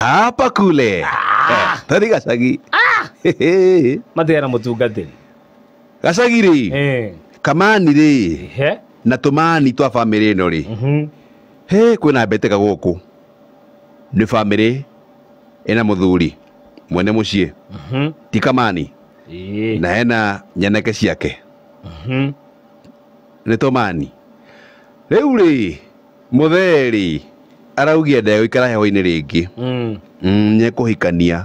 Hapa kule tari Gacagi. Matigana na mũtungatĩri. Gacagi rĩ, Kamani rĩ, na tũmani twa bamĩrĩ ĩno rĩ, he kwĩna mbeteka gũkũ. Nĩ bamĩrĩ ĩna mũthuri mwene mũciĩ, ti Kamani, na hena nyanake ciake, nĩ tũmani. Rĩu rĩ, mũthee rĩ araugia ndegũikara heho-inĩ rĩngĩ, nĩekũhikania.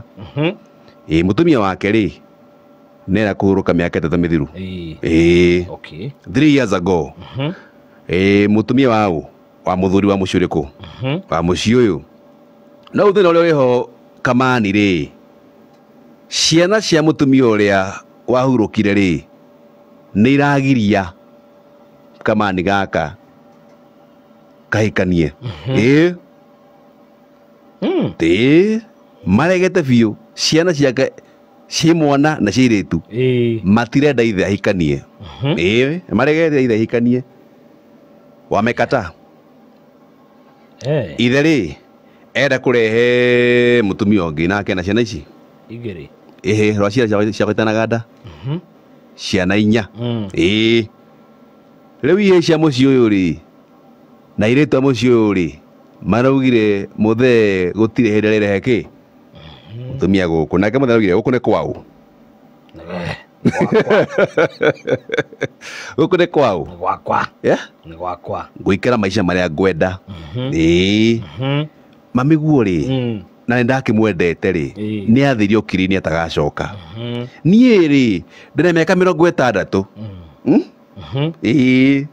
Ĩ mũtumia wake rĩ nĩera kũhurũka mĩaka 3 mĩthiru. Ĩ 3 years ago. Ĩ mũtumia wao wa mũthuri wa mũciĩ ũrĩkũ? Wa mũciĩ ũyũ. No thĩna ũrĩa wĩho Kamani rĩ, ciana cia mũtumia ũrĩa wahurũkire rĩ nĩ iragiria Kamani gaka kahikanie. Ĩ ĩ maregete biũ, ciana ciake ciĩ mwana na ciĩ airĩtu, matirenda ithe ahikanie. Ĩ maregete ithe ahikanie, wamekata. Ithe rĩ enda kũrehe mũtumia ũngĩ nake na ciana ici igĩrĩ. Ĩhĩ, rwa ciana ciakwa itanaganda, ciana 4. Ĩ rĩu ihĩ cia mũciĩ ũyũ rĩ na airĩtu a mũciĩ ũyũ rĩ maraugire mũthee gũtirĩ hĩndĩ arĩrehe kĩ mũtumia gũkũ, nake mũthee araugire gũkũ nĩ kwao. Gũkũ nĩ kwao. Nĩ gwakwa. Yeah? Nĩ gwakwa. Ngũikara maica marĩa ngwenda. Ĩĩ mamĩguo rĩ, na nĩ ndakĩmwendete rĩ, nĩ athirio kiri-inĩ atagacoka. Niĩ rĩ ndĩna mĩaka 60. Ĩĩ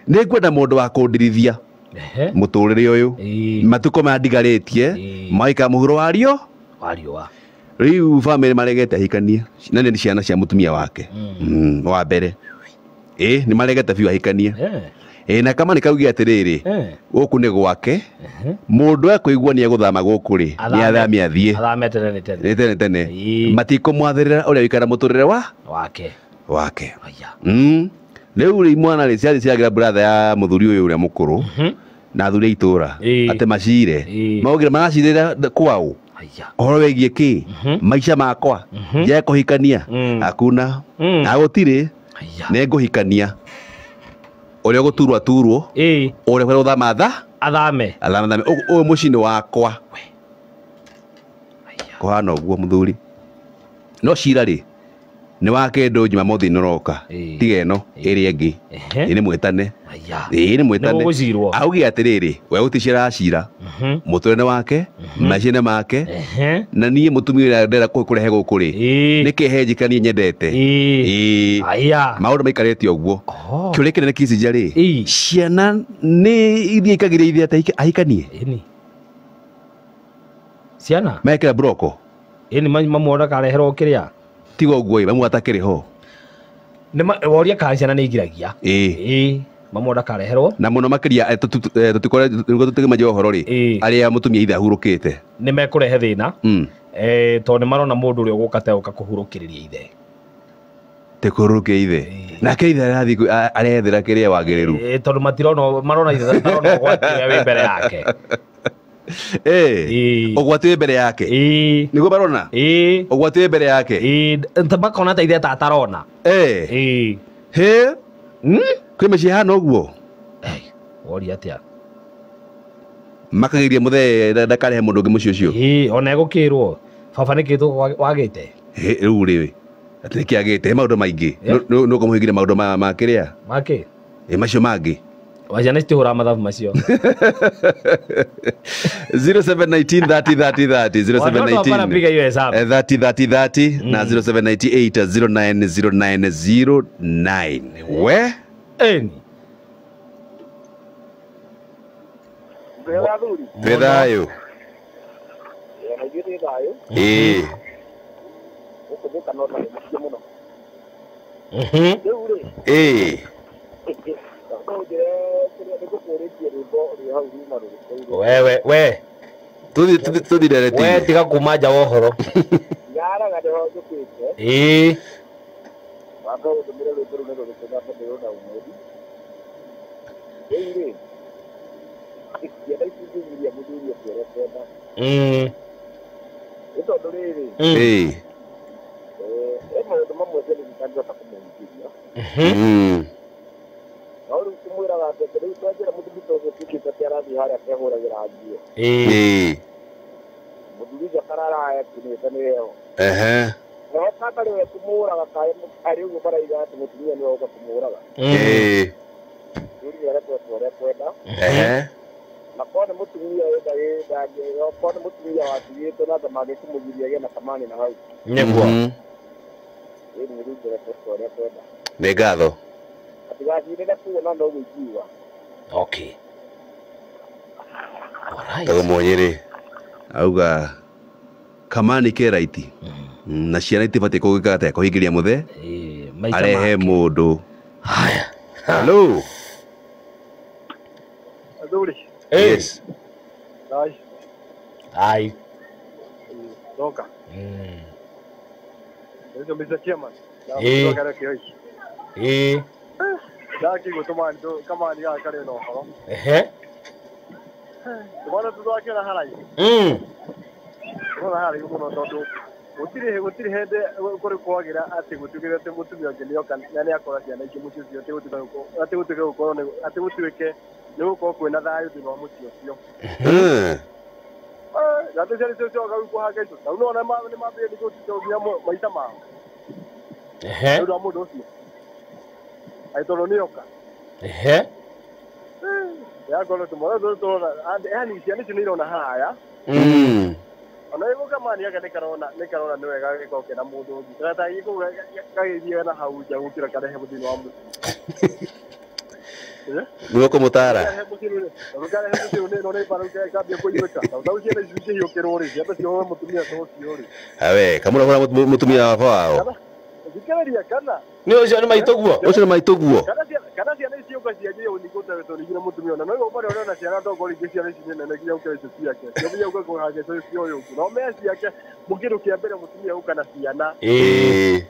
nĩ ngwenda mũndũ wa kũndirithia mũtũrĩre ũyũ, matukũ maya ndigarĩtie maika mũhuro wa riũa. Rĩu bamĩrĩ maregete ahikanie, na nĩ ciana cia mũtumia wake wa mbere. Ĩ nĩ maregete biũ ahikanie. Ĩ na Kamani kauge atĩrĩrĩ, gũkũ nĩ gwake, mũndũ ekũigua nĩ egũthama gũkũ rĩ, nĩ athame athiĩ. Athame tene nĩ tene. Nĩ tene tene. Matikũmwathĩrĩra ũrĩa ũikara mũtũrĩre wa wake. Wake. Rĩu rĩ imwana rĩ ciathiĩ ciagĩra brother ya mũthuri ũyũ ũrĩa mũkũrũ na athuri a itũra atĩ macire, maugire maracirĩra kwao ũhoro wĩgiĩ kĩ maica makwa njage kũhikania, hakuna na gũtirĩ, nĩ ngũhikania ũrĩa ũgũturwo aturwo, ũrĩa ũkwenda gũthama tha athame, athame, ũyũ mũciĩ nĩ wakwa. Kũhana ũguo mũthuri. No cira rĩ nĩ wa kĩndũ Jumamothi nĩ ũroka, tiga ĩno ĩrĩa ĩngĩ, ĩ nĩ mwĩtane. Ĩ nĩ mwĩtane. Auge atĩrĩrĩ, we gũticira cira, mũtũrĩre wake, maica nĩ make, na niĩ mũtumia ũrĩa ndĩrenda kũrehe gũkũ rĩ, nĩkĩ he njikanie nyendete. Ĩ maũndũ maikarĩte ũguo. Kĩũria kĩnene Kissinger rĩ, ciana nĩ ithiĩ ikagĩria ithe atĩ ahikanie? Ciana mekĩra broko. Ĩni mamuona kareherwo kĩrĩa tiga ũguo ĩ mamu atakĩrĩ ho. Nĩ woria kana ciana nĩ igiragia. Ĩ mamuona kareherwo. Na mũno makĩria tũtikore nĩguo tũtikĩmenya ũhoro rĩ, arĩa mũtumia ithe ahurũkĩte nĩ mekũrehe thĩna, tondũ nĩ marona mũndũ ũrĩa ũgũka te ũka kũhurũkĩrĩria ithe. Te kũhurũkia ithe. Nake ithe arathiĩ arethera kĩrĩa wagĩrĩru. Tondũ matirona, marona ithe marona ũgwati ũrĩa wĩ mbere yake. Ũgwati wĩ mbere yake. Nĩguo marona? Ũgwati wĩ mbere yake. Makona ta ithe ta atarona. He? Kwĩ mĩciĩ ĩhana ũguo? Woria atĩa? Makagiria mũthee ndakarehe mũndũ ũngĩ mũciĩ ũcio. Ona egũkĩrwo baba nĩkĩ wagĩte? Rĩu rĩ atĩ nĩkĩ agĩte? Maũndũ maingĩ. Nĩ ũkũmũhingĩria maũndũ ma kĩrĩa? Makĩ? Macio mangĩ. Ciana citihũraga mathabu macio. 0719 30 30 30, 0719 30 30 30 na 0798 09 09 09. We? Eni. Twĩ thayũ. Ĩĩ. Ĩĩ. Wewe we tũthirere we tiga kuma nja wa ũhoro. Ĩĩ. Nĩ tondũ rĩrĩ. Ĩĩ. Maũndũ mamwe ciana itangĩhota kũmũhingĩria. No rĩu tũmwĩraga atĩ rĩu twanjĩra mũthuri ta ũcio tuĩkĩte atĩ arathiĩ harĩa akehũragĩra nguo. Ĩĩ. Mũthuri ũcio akarara ekunĩte nĩ heho. Ehe. Heho katarĩ we kũmũraga karĩ ũguo maraiga atĩ mũtumia nĩwe ũka kũmũraga. Ĩĩ. Mũthuri nĩarekwo ũrĩa ekwenda. Ehe. Na korwo nĩ mũtumia okorwo nĩ mũtumia watigĩtwo na andũ mangĩkũmũgiria agĩe na kamani na hau. Nĩguo. Ĩĩ nĩ rĩu nĩarekwo ũrĩa ekwenda. Nĩ ngatho. Atigacindĩre kuona no ũguo ingiuga. Okay. Alright. Tagwo Mwonyere auga kamani ke right. Na ciana itibatiĩ kũgĩka atĩa kũhingĩria mũthee arehe mũndũ. Haya. Hello. Athuri. Yes. Ai. Ai. Doka. Ndio Mr. Chairman. Eh. Ndakigwo tumani kamani gaka karĩ na ũhoro. Ehe. Tũmwana tũthakĩra haraihu. Tũmwana haraihu mũno tondũ gũtirĩ hĩndĩ kũrĩ kwagĩra atĩ gũtuĩke atĩ mũtumia ũngĩ nĩoka na nĩakora ciana ingĩ mũciĩ ũcio atĩ gũtuĩke gũkorwo atĩ gũtuĩke nĩ gũkorwo kwĩna thayũ thĩinĩ wa mũciĩ ũcio. Atĩ ciana icio cioka rĩu kũhanga icio rĩu nĩwona nĩ mambĩrĩria gũtũngia maita mao. Ehe. Nĩ ũndũ wa mũndũ ũcio. Ai tondũ nĩoka. Ehe. Yakorwo tũmwana tũtũ tũrona yani ciana icio nĩ irona haraya. Ona ĩgũ kamani gaka nĩ karona nĩ wega gagĩkorwo kena mũndũ ũngĩ. Gatagĩ kũu gagĩthiĩ na hau nja gũkĩra karehe thĩinĩ wa mũciĩ. Nĩwe kũmũtara. Karehe mũciĩ nĩ nĩ bara kambia kũiyũka. Tondũ ciana ici cikĩhiũkĩrwo rĩ, ciambe cioe mũtumia ta ũcio rĩ. Awe, kamũra mũtumia wa baba wao. Thikĩrĩria kana. Nĩ ũcio nĩ maitũguo. Ũcio nĩ maitũguo. Kana ciana ici ciũka cianjie ũnigũte tondũ nginya mũtumia ona no igũkorwo ũrĩa ona ciana tokorwo ingĩ ciana ici nĩ nene nginya gũkĩra icio ciake. Ciambia gũka kũhanga icio cia ũyũ ũngĩ. No me ciake mũkĩndũ kĩa mbere mũtumia gũka na ciana. Ĩĩ.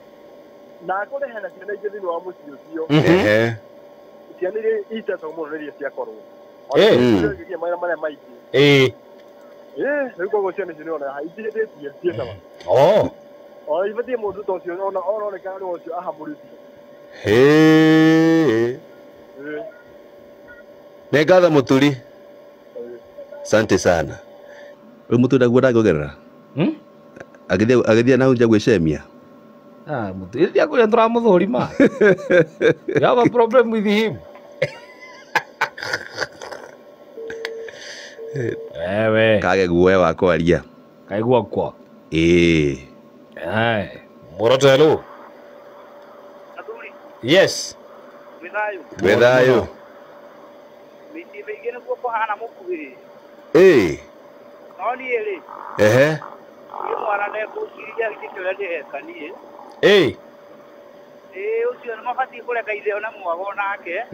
Na akũrehe na ciana ingĩ thĩinĩ wa mũciĩ ũcio. Ehe. Ciana iria itetagwo mũno nĩ iria ciakorwo. Ĩĩ. Marĩa marĩa maingĩ. Ĩĩ. Ĩĩ, rĩu koguo ciana icio nĩona itihĩtĩtie ciĩtawa. Oh. Ona ibatiĩ mũndũ ta ũcio ona oronekana nĩ ũcio ahamũrĩtio. Ĩĩ. Nĩ ngatho mũturi. Asante sana. Rĩu mũturi ndaguo ndangĩongerera. Agĩthiĩ na hau nja gwĩcemia. Ah, mũturi thiĩ kũrĩa tũramũthũrima. You have a problem with him. Ewe. Kage guoya wa kwaria. Kaigua kwa. Ĩĩ. Ai, Moroto hello. Athuri. Yes. Mwĩ thayũ. Mwĩ thayũ. Mĩciĩ mĩingĩ nĩguo kũhana mũkuhĩ. Ĩĩ. No niĩ rĩ. Ehe. Niĩ mwana ndekũngiria gĩtĩ kĩrĩa ndĩreka niĩ. Ĩĩ. Ĩĩ ũcio nĩ mabatiĩ kũreka ithe ona mwago nake.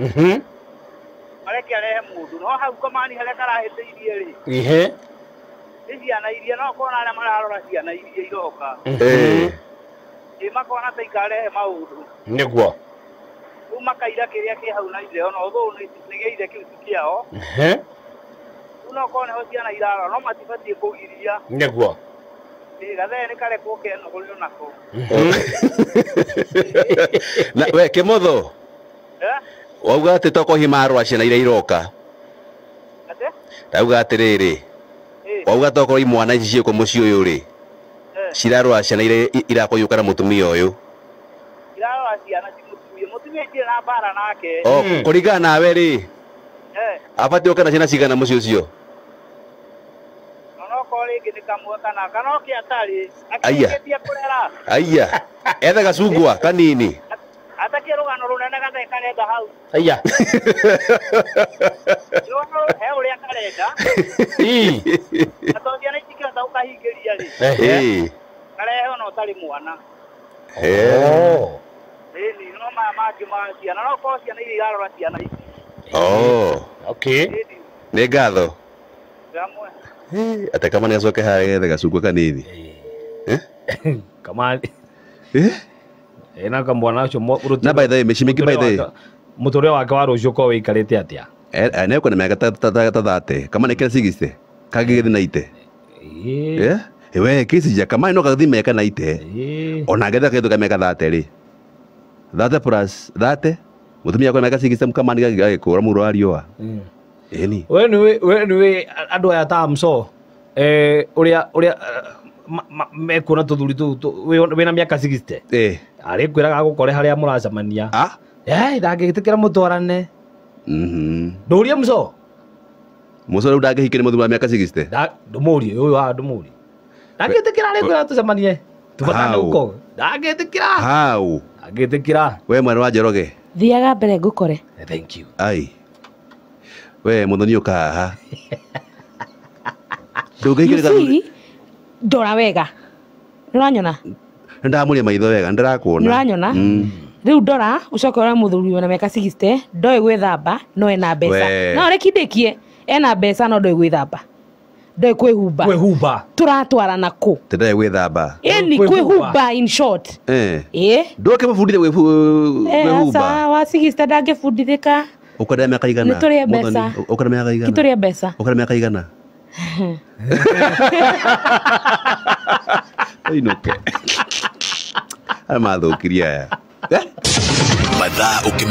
Mareke arehe mũndũ no hau kamani harĩa karahĩtĩirie rĩ. Ihe. Nĩ ciana iria no kona arĩa mararora ciana iria iroka. Ĩĩ. Ĩ makona ta ikarehe maũndũ. Nĩguo. Rĩu makaira kĩrĩa kĩ hau na ithe ona ũthũ nĩ gĩa ithe kĩu ti kĩao. Ehe. Rĩu no korwo nĩho ciana irarora no matibatiĩ kũgiria. Nĩguo. Ĩ gathee nĩ karekwo kenogore onako. Na we Kĩmotho. Eh? Wauga atĩ tokorwo hihi marora ciana iria iroka. Atĩ? Ndauga atĩrĩrĩ. Wauga tokorwo imwana ici ciĩkwo mũciĩ ũyũ rĩ. Cirarora ciana iria irakũiyũka na mũtumia ũyũ. Irarora ciana ti mũtumia. Mũtumia itirĩ na mbara nake. O kũringana nawe rĩ. Abatiĩ gũka na ciana cigana mũciĩ ũcio? Onokorwo rĩngĩ nĩ kamwe kana oke atarĩ. Aya. Akĩrĩkĩtie kũrera. Aya. Etha gacungwa kanini. Atakĩ rũgano rũnene gathee karenda hau. Aya. Rũgano he ũrĩa karenda. Ĩĩ. Na tondũ ciana itingĩhota gũkahingĩria rĩ. Ĩĩ. Karehe ona ũtarĩ mwana. Oh. Ĩni no maya mangĩ ma ciana no korwo ciana iria irarora ciana ici. Oh. Okay. Nĩ ngatho. Hamwe. Ate kamani acoke harĩa gethe gacungwa kanini. Kamani. Ena kamwana ũcio Na by the way mĩciĩ mĩingĩ by the way. Mũtũrĩre wake wa rũciũ ũkorwo wĩikarĩte atĩa? Nĩekũona mĩaka ta 30 kama nĩ kĩra 60 kangĩgĩthiĩ na ite. We kesi ja kamani no gathi meka na ite. Ona ngetha kindu ka meka 30 ri. 30 plus 30 mutumia kwa meka 60 kamani gagikura muro wa riũa. Ĩni. We niwe andũ aya ta mso uria uria mekuona tuthuri tu wina miaka 60 ari kwiraga agukore haria muracemania ndangĩtĩkĩra mũtwarane. Ndũrie mso mso rĩu ndangĩhikĩria mũthuri wa mĩaka 60 ndũmũrie ũyũ wa ndũmũrie ndangĩtĩkĩra arĩ kwĩra tũcemanie tũbatane huko ndangĩtĩkĩra hau ndangĩtĩkĩra. We mwana wa Njoroge thiaga mbere ngũkore. Thank you. Ai we mũthoni ũka haha ndũngĩhikĩria. Ndora wega nĩũranyona nĩndamũria maitho wega nĩndĩrakuona nĩũranyona rĩu ndora ũcoke ũrore mũthuri wĩna mĩaka 60 ndoĩ gwĩthamba no ena mbeca no rĩkindĩkie ena mbeca no ndoĩ gwĩthamba ndoĩ kwĩhumba kwĩhumba tũratwarana kũ ndoĩ gwĩthamba ĩni kwĩhumba in short ĩ ndũke mũbundithie kwĩhumba aca wa 60 ndangĩbundithĩka. Ũkwenda mĩaka igana nĩtũrĩe mbeca ũkwenda mĩaka igana kĩtũrĩe mbeca ũkwenda mĩaka igana Inoke. Aya mathũkirie aya.